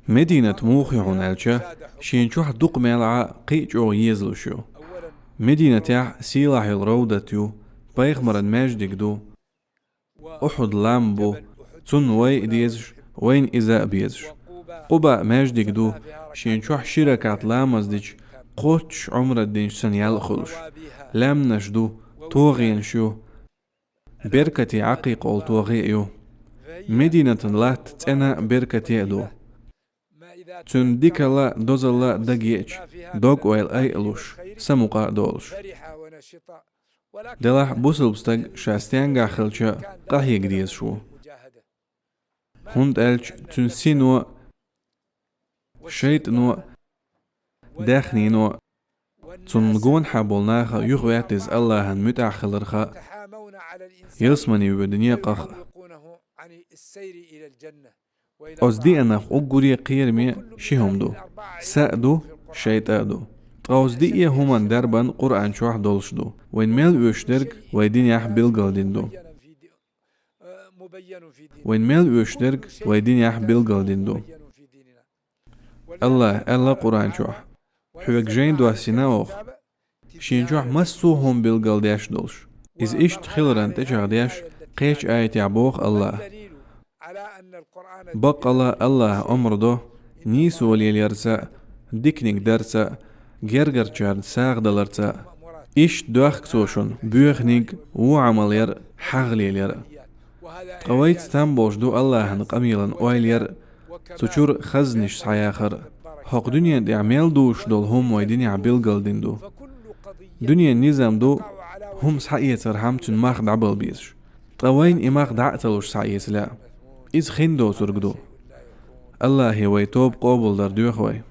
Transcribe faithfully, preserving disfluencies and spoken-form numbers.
Мединат муха ю хьуна аьлча, шен чохь дукха мел Ӏа кхин а чӀогӀа езалуш ю. Мединатехь сийлахь йолу Равдат ю, пайхамаран маьждиг ду. Ухьуд лам бу, цунна вай а дезаш, вайна иза а безаш. Къуба маьждиг ду, шен чохь ши ракат ламаз дича, кхоччуш Ӏумрат динчу санна ял а хуьлуш. Лаьмнаш ду, тогӀенаш ю. Беркате Ӏакъикъа олу тогӀи а ю. Мединатан латта цӀена а, беркате а ду. Цуьнан дикалла а, дозалла а дагеача, дог-ойла айалуш, самукъа а долуш. Делахь бусалба стаг ша стенгахь хилча а къахьега дезаш ву. ХӀунда аьлча цуьнан сино а, шайтӀано а, даьхнино а, цунна гонахьа болу наха юхаваьтта иза Аллахьан муьтӀахь хиларх а, ялсамане воьду некъах а. Оцу диъанах уггаре кхераме ши хӀума ду: са а ду, шайтӀа а ду. Ткъа оцу диъе хӀуманан дарбан Къуръан чохь долуш ду. Вайн мел оьшуш дерг вай динехь билгалдина ду. Вайн мел оьшуш дерг вай динехь билгалдина ду. Аллаха аьлла Къуръан чохь: «Хьоьга жайн доссийна оха, шен чохь массо а хӀума билгалдеш долуш». Иза иштта хиларан тӀечӀагӀдеш, кхечу аятехь боху Аллаха: «Баккъала Аллаха омра до нийсо леларца а, диканиг дарца а, гергарчарна сагӀа даларца а. Иштта доьхку Цо шуна боьханиг а, вон Ӏамал яр а, хьагӀ лелаяр а». Ткъа вайца там болуш ду Аллахьан къамелан ойла яр а, цу чуьра хазнаш схьаяхар а. ХӀокху дуьнен тӀехь мел дузуш долу хӀума вай динехь билгалдина ду. Дуьненан низам ду, хӀума схьаэцархьама цуьнан мах дӀабала безаш. Ткъа вайна и мах дӀа а ца луш схьаэца лаьа. Иза хин доцург ду. Аллахе вай тоба къобалдар доьху вай.